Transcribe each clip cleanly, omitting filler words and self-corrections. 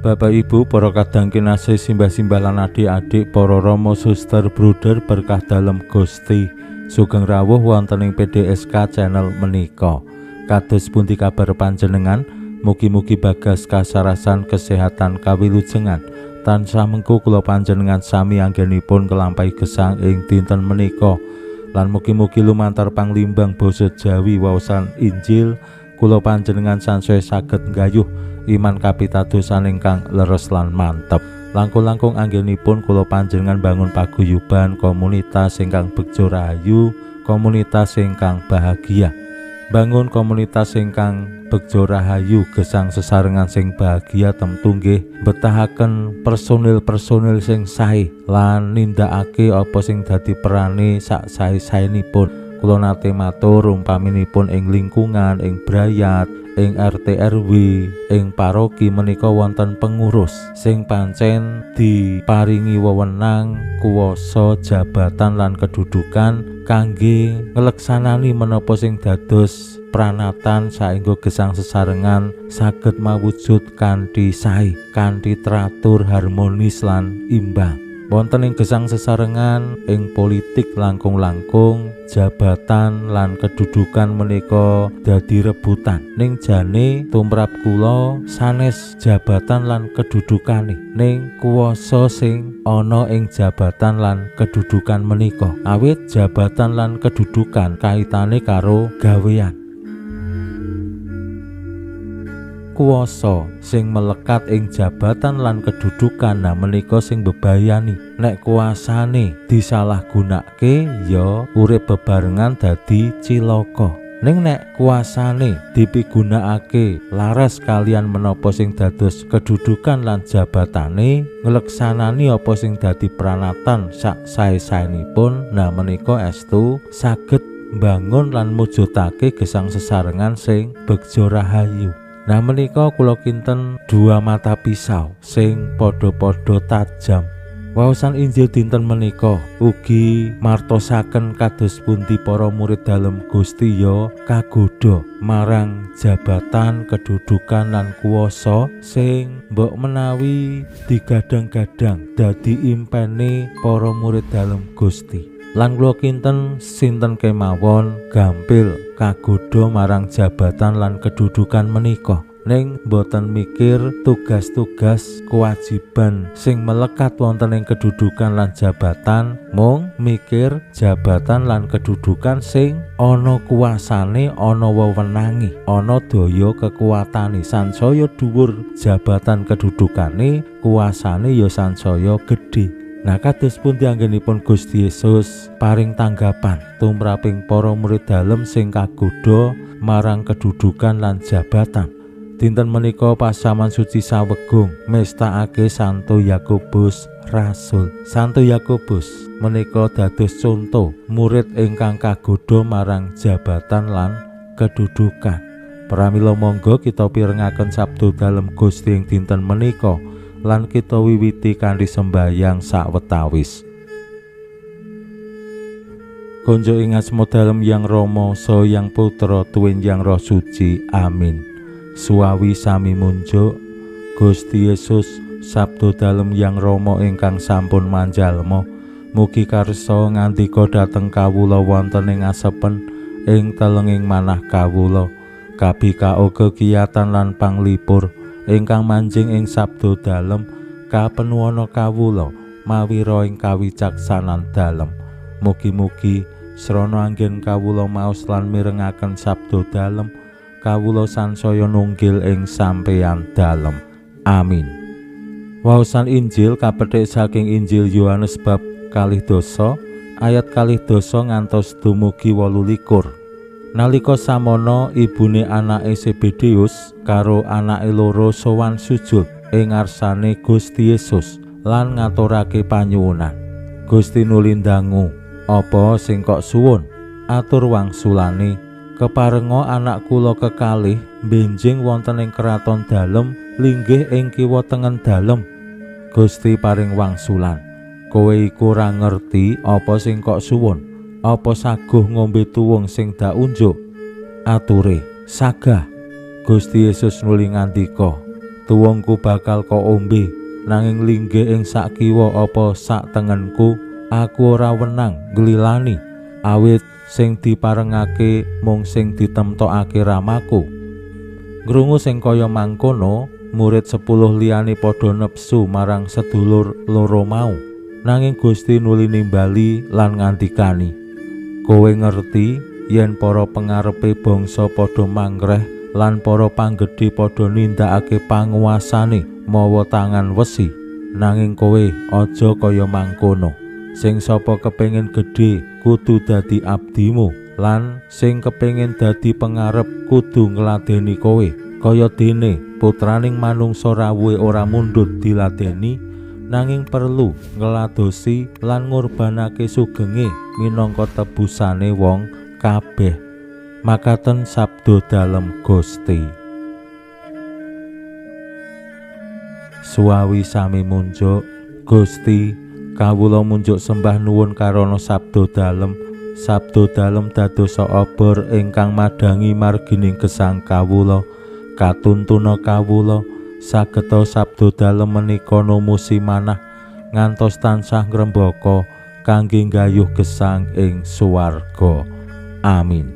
Bapak Ibu, para kadang kinasih, simbah-simbah lan adik-adik, para rama, suster, bruder berkah dalem Gusti, sugeng rawuh wonten ing PDSK channel menika. Kados pundi kabar panjenengan? Mugi-mugi bagas kasarasan kesehatan kawilujengan. Tansah mengku kula panjenengan sami anggenipun kelampahi gesang ing dinten menika. Lan mugi-mugi lumantar panglimbang basa Jawi waosan Injil kula panjenengan sansaya saged nggayuh iman kapitadosan ingkang leres lan mantep. Langkung-langkung anggenipun kula panjenengan bangun paguyuban komunitas ingkang begja rahayu, komunitas ingkang bahagia. Bangun komunitas ingkang begja rahayu, gesang sesarengan sing bahagia temtu nggih betahaken personil-personil sing sae lan nindakake apa sing dadi perane sak sae-saenipun. Kula nate matur umpaminipun ing lingkungan, ing brayat, ing RT RW, ing paroki menika wonten pengurus sing pancen diparingi wewenang, kuwasa, jabatan lan kedudukan kangge ngleksanani menapa sing dados pranatan saengga gesang sesarengan saged mawujud kanthi sae, kanthi teratur, harmonis lan imbang. Wonten ing gesang sesarengan ing politik langkung-langkung jabatan lan kedudukan menika dadi rebutan. Ning jane tumrap kula sanes jabatan lan kedudukane, ning kuwasa sing ana ing jabatan lan kedudukan menika. Awit jabatan lan kedudukan kaitane karo gawean. Kuwasa sing melekat ing jabatan lan kedudukan nah menika sing bebayani. Nek kuasane disalahgunakake ya urip bebarengan dadi cilaka. Ning nek kuasane dipigunakake laras kalian menapa sing dados kedudukan lan jabatane, ngleksanani apa sing dadi pranatan sak sae-saenipun, nah menika estu saged mbangun lan mujudake gesang sesarengan sing begja rahayu. Nah menika kula kinten dua mata pisau sing padha-padha tajam. Waosan Injil dinten menika ugi martosaken kados pundi para murid dalem Gusti ya kagodha marang jabatan, kedudukan lan kuwasa sing mbok menawi digadang-gadang dadi impene para murid dalem Gusti. Lan kula kinten sinten kemawon gampil kagodha marang jabatan lan kedudukan menika, ning boten mikir tugas-tugas kewajiban sing melekat wonten ing kedudukan lan jabatan, mung mikir jabatan lan kedudukan sing ana kuasane, ana wewenange, ana daya kekuatane. Sansaya dhuwur jabatan kedudukane, kuasane ya sansaya gedhe. Nah kados pundi anggenipun Gusti Yesus paring tanggapan tumraping para murid dalem sing kagodha marang kedudukan lan jabatan. Dinten menika pasaman suci Sawegung mestakake Santo Yakobus Rasul. Santo Yakobus menika dados conto murid ingkang kagodha marang jabatan lan kedudukan. Pramila monggo kita pirengaken sabda dalem Gusti ing dinten menika lan kita wiwiti kanthi sembayang sawetawis. Konjo ing asma dalem Yang Rama, saha Yang Putra, tuwin Yang Roh Suci. Amin. Suwawi sami munjuk Gusti Yesus sabda dalem Yang Rama ingkang sampun manjalma, mugi karsa ngandika dhateng kawula wonten ing asepen ing telenging manah kawula, kabikao kekiyatan lan panglipur ingkang manjing ing sabda dalem kapenuwana kawula mawira ing kawicaksanan dalem. Mugi-mugi srana anggen kawula maos lan mirengaken sabda dalem, kawula sansaya nunggil ing sampeyan dalem. Amin. Waosan Injil kapethik saking Injil Yohanes bab 12 ayat 12 ngantos dumugi 28. Nalika samono ibune anake Zebedeus karo anake loro sowan sujud ing ngarsane Gusti Yesus lan ngaturake panyuwunan. Gusti nuli ndangu, "Apa sing kok suwun?" Atur wangsulane, "Keparenga anak kula kekalih benjing wonten ing kraton dalem linggih ing kiwa tengen dalem." Gusti paring wangsulan, "Kowe iku ora ngerti apa sing kok suwun. Apa saguh ngombe tuwung sing dak unjuk?" Ature, "Sagah." Gusti Yesus nuli ngandika, "Tuwungku bakal kok ombe, nanging linggih ing sak kiwa apa sak tengenku aku ora wenang nglilani, awit sing diparengake mung sing ditemtokake ramaku." Ngrungu sing kaya mangkono, murid 10 liyane padha nepsu marang sedulur loro mau. Nanging Gusti nuli nimbali lan ngandikani, "Kowe ngerti yen para pengarepe bangsa padha mangreh lan para panggedhe padha nindakake panguasane mawa tangan wesi. Nanging kowe aja kaya mangkono. Sing sapa kepengin gedhe kudu dadi abdimu, lan sing kepengin dadi pengarep kudu ngladeni kowe. Kaya dene putraning manungsa rawuhe ora mundhut diladeni, nanging perlu ngladosi lan ngorbanake sugenge minangka tebusane wong kabeh." Makaten sabda dalem Gusti. Suwawi sami munjuk, Gusti, kawula munjuk sembah nuwun karana sabda dalem. Sabda dalem dadosa obor ingkang madhangi margining gesang kawula, katuntuna kawula sageta sabda dalem menika numusi manah ngantos tansah ngrembaka kangge nggayuh gesang ing swarga. Amin.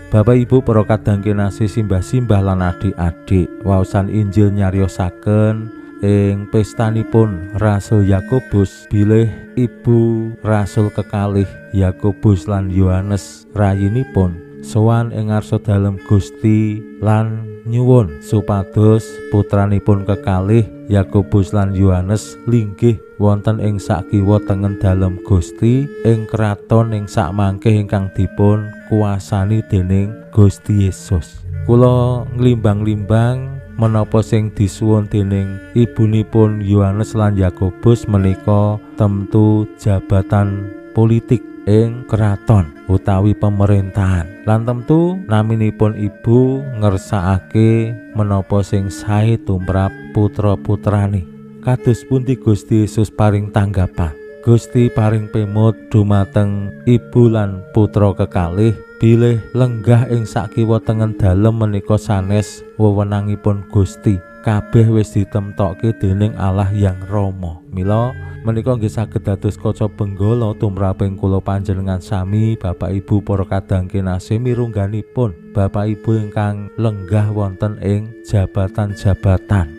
Bapak Ibu para kadang kinasih, simbah-simbah lan adik-adik, waosan Injil nyariosaken ing pestanipun Rasul Yakobus bilih ibu rasul kekalih Yakobus lan Yohanes rayinipun sowan ing ngarsa dalem Gusti lan nyuwun supados putranipun kekalih Yakobus lan Yohanes linggih wonten ing sakiwa tengen dalem Gusti ing kraton ing sakmangke ingkang dipun kuasani dening Gusti Yesus. Kula nglimbang-limbang menapa sing disuwun dening ibunipun Yohanes lan Yakobus menika temtu jabatan politik ing kraton utawi pemerintahan. Lan temtu naminipun ibu ngersakake menapa sing sae tumrap putra-putrane. Kados pundi Gusti Yesus paring tanggapan? Gusti paring pemut dumateng ibu lan putra kekalih bilih lenggah ing sakiwa tengen dalem menika sanes wewenangipun Gusti. Kabeh wis ditemtokke dening Allah Yang Rama. Mila menika nggih saged dados kaca benggala tumraping kula panjenengan sami, Bapak Ibu para kadang kinasih mirungganipun Bapak Ibu ingkang lenggah wonten ing jabatan-jabatan.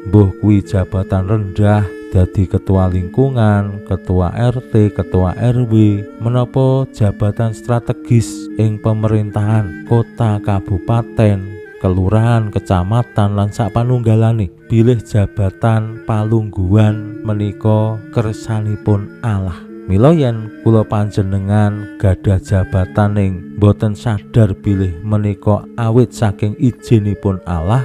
Mbuh kuwi jabatan rendah, dadi ketua lingkungan, ketua RT, ketua RW, menapa jabatan strategis ing pemerintahan kota, kabupaten, kelurahan, kecamatan lan sapanunggalane. Bilih jabatan palungguhan menika kersanipun Allah. Mila yen kula panjenengan gadah jabatan ing boten sadar bilih menika awit saking ijinipun Allah,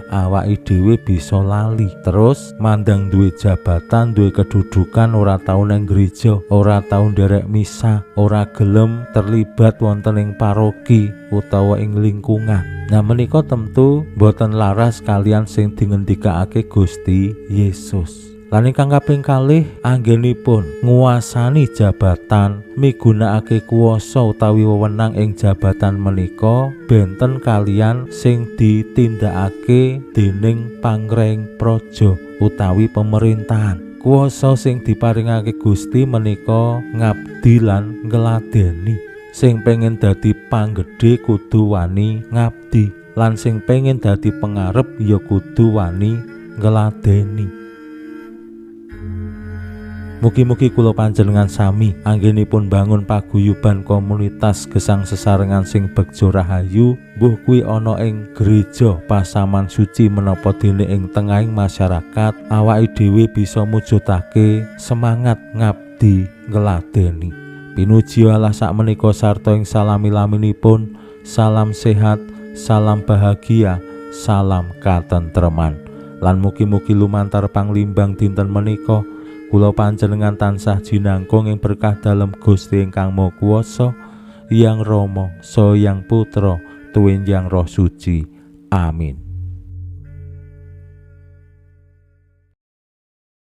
awake dhewe bisa lali. Terus mandang duwe jabatan, duwe kedudukan, ora tau nang gereja, ora tau nderek misa, ora gelem terlibat wonten ing paroki utawa ing lingkungan. Nah menika tentu boten laras kalian sing dingendikake Gusti Yesus. Lan ingkang kaping kalih, anggenipun nguasani jabatan migunakake kuwasa utawi wewenang ing jabatan menika benten kalian sing ditindakake dening pangreng praja utawi pemerintahan. Kuwasa sing diparingake Gusti menika ngabdi lan ngladeni. Sing pengen dadi panggedhe kudu wani ngabdi, lan sing pengen dadi pengarep ya kudu wani ngladeni. Mugi-mugi kula panjenengan sami anggenipun bangun paguyuban komunitas gesang sesarengan sing begja rahayu, mbuh kuwi ana ing gereja pasaman suci menapa dene ing tengahing masyarakat, awake dhewe bisa mujudake semangat ngabdi ngladeni. Pinuji Allah sakmenika sarta ing salami-laminipun, salam sehat, salam bahagia, salam katentreman. Lan mugi-mugi lumantar panglimbang dinten menika kula panjenengan tansah jinangkung ing berkah dalem Gusti ingkang Maha Kuwasa, Hyang Rama, Saha Hyang Putra, tuwin Hyang Roh Suci. Amin.